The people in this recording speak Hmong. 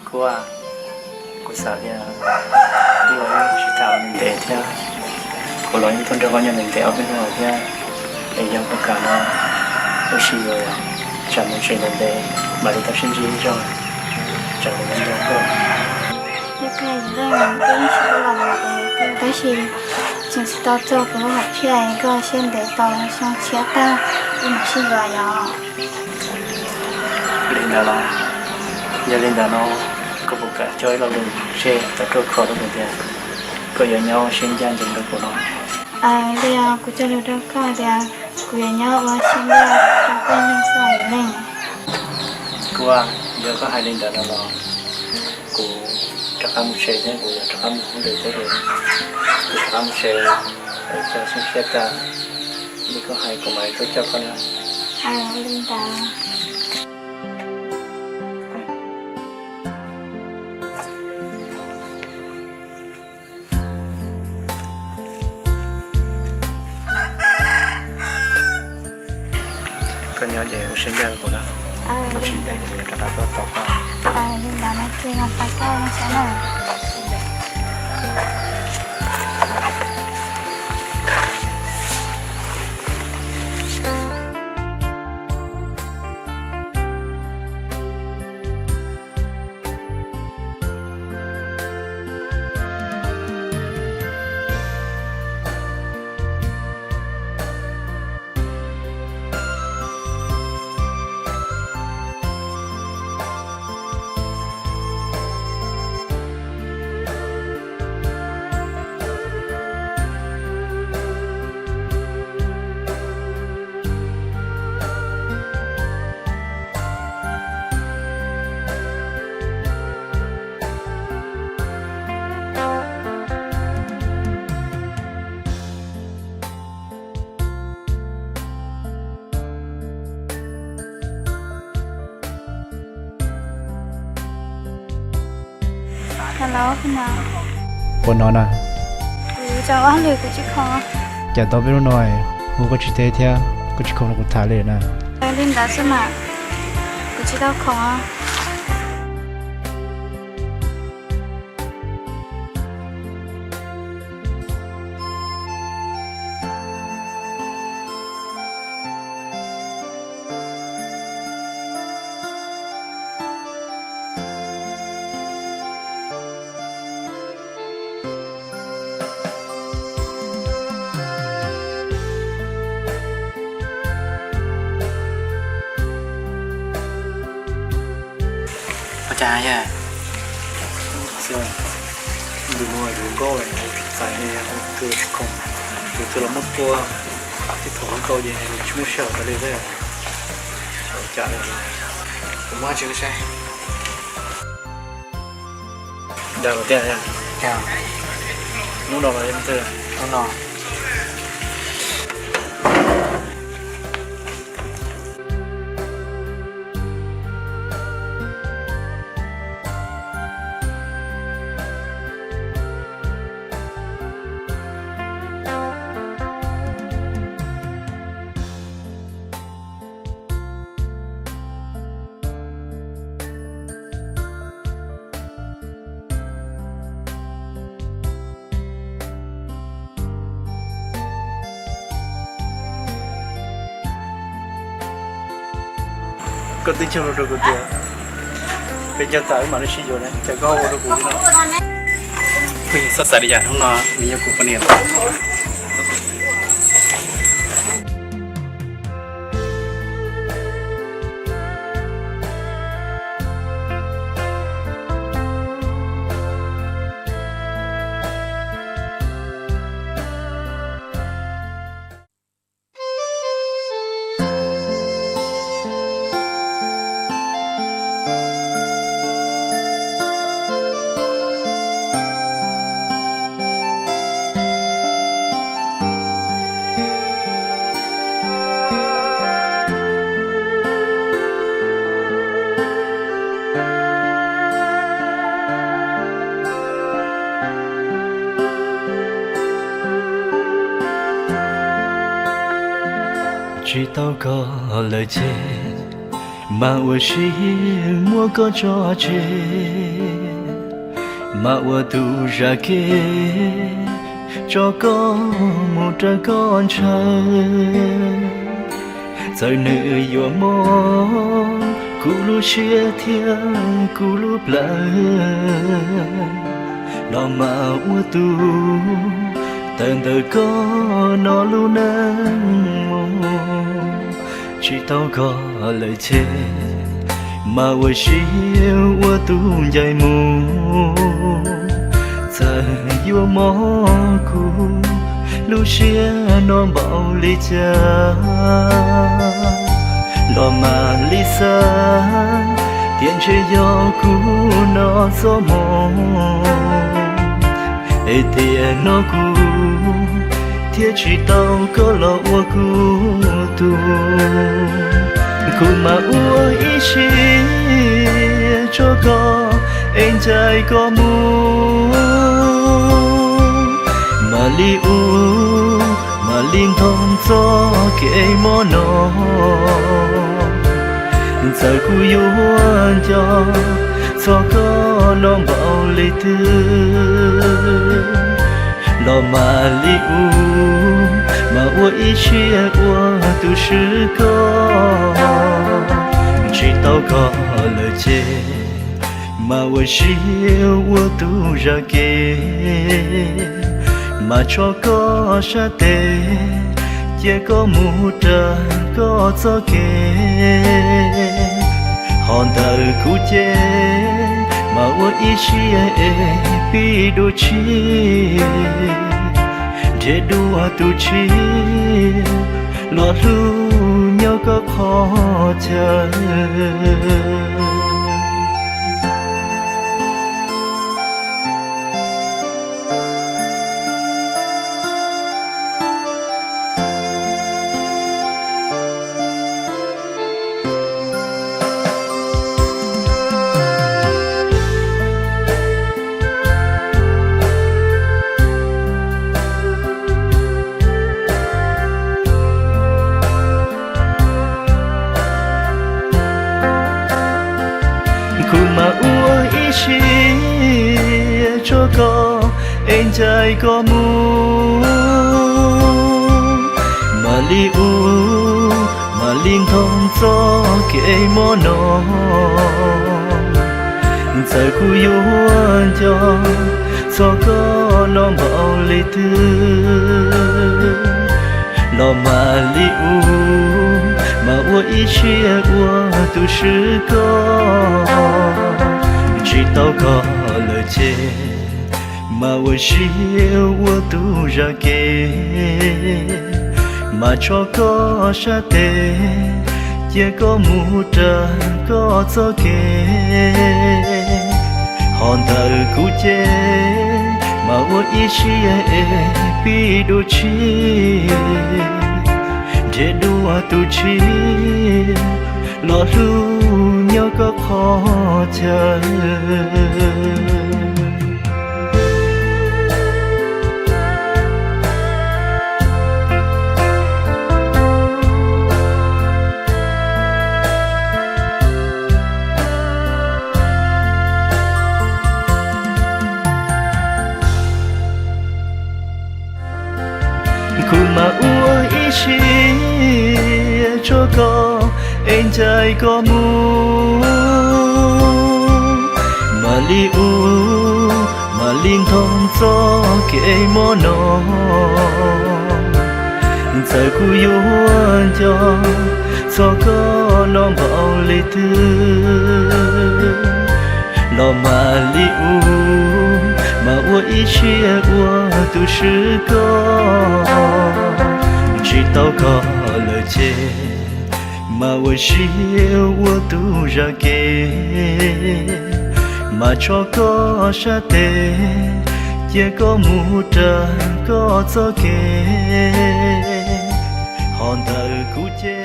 Kuv, kuv xav tias wb los yeej sib tham ntev thiab, kuv los yeej tuaj nrog koj nyob ntev ntev ob peb hnub lawm thiab, es yog koj kam no wb sib yuav, tsam mus tsev ntev ntev mam li tau sib ntsib ib zaug, tsam kuv nco nco koj. Tab sis tseem tsis tau txog kuv lub hom phiaj, koj siab ntev tau xyoo tshiab tag wb mam sib yuav yom. Li ntawd los, yog li ntawd no koj puas kam coj ib lo lus tseg tau ruaj khov rau kuv tias koj yuav nyob ua siab ncaj ncees rau kuv no? Li kuv cog lus rau koj tias kuv yuav nyob ua siab ncaj rau koj neej txhua yam neej. Kuv, yog koj hais li ntawd no los kuv rov qab mus tsev thiab, kuv yuav rov qab mus ua ntej thiab, kuv rov qab mus tsev, es txog xyoo tshiab tag li koj hais kuv mam li tuaj coj koj na. Li ntawd. Koj nyob ces ua siab ncaj rau kuv na, lub sij hawm kuv yuav rov qab tuaj tos koj. Li ntawd no ces los tos koj saib na. Hello, ua no na. Kuv tsaug ob hlis kuv tsis khoom. Cas tau peb hnub no hu koj tsis teb thiab koj tsis khoom rau kuv tham li na? Li ntawd xwb mas, kuv tsis tau khoom. Ua cas yog? Tus no yus nkauj, txais tus tsis khoom, tus twg los muab tua, tib thaum nkauj ces tsis muaj sij hawm tas li thiab. Ua cas li? Kuv muab tsis saib. Dag tiag, hnub no los yog twg? Hnub no. Koj twb cog lus rau kuv tias peb nco tawm wb mam li sib yuav na, cas koj ua rau kuv li no? Kuv yeej txhob xav li cas, hnub no nws yog kuv poj niam. Tsis tau koj lawm ces mam ua si muab koj tso tseg. Mas ua tus zam kev tso koj mus raws koj ntshaw. Txawm nws yuav mob kuv lub siab thiab kuv lub plawv, los mas ua tus tawm ntawm koj no lub neej mus. Tsis tau koj lawm ces mas ua siab ua tus ncaim mus. Txawm yuav mob kuv lub siab no npaum li cas, los mam li xav tias ntshe yog kuv no txoj hmoo, es tiam no kuv thiaj tsis tau koj los ua kuv tug. Kuv mam ua ib siab tso koj es ncaim koj mus, mam li ua mam li ntog txoj kev mob no. Txawm kuv yuav nco txog koj no npaum li twg, los mam li ua mas ua ib siab ua tus swb koj. Tsis tau koj lawm ces mas ua siab ua tus zam kev, mas tso koj sab tes cia koj mus raws koj txoj kev. Ho ntawm kuv ces mas ua ib siab es pib dua tshiab, nrhiav dua tus tshiab los hlub nyob koj qhov chaw. Kuv mam ua ib siab tso koj es ncaim koj mus, mam li ua mam li ntog txoj kev mob no. Txawm kuv yuav nco txog koj no npaum li twg, los mam li ua mas ua ib siab ua tus swb koj. Tsis tau koj lawm ces mas ua siab ua tus zam kev, mas tso koj sab tes cia koj mus raws koj txoj kev. Ho ntawm kuv ces mas ua ib siab es pib dua tshiab, nrhiav dua tus tshiab los hlub nyob koj qhov chaw. Kuv mam ua ib siab tso koj es ncaim koj mus, mam li ua mam li ntog txoj kev mob no. Txawm kuv yuav nco txog koj no npaum li twg, los mam li ua mas ua ib siab ua tus swb koj. Tsis tau koj lawm ces mas ua siab ua tus zam kev, mas tso koj sab tes cia koj mus raws koj txoj kev. Ho ntawm kuv ces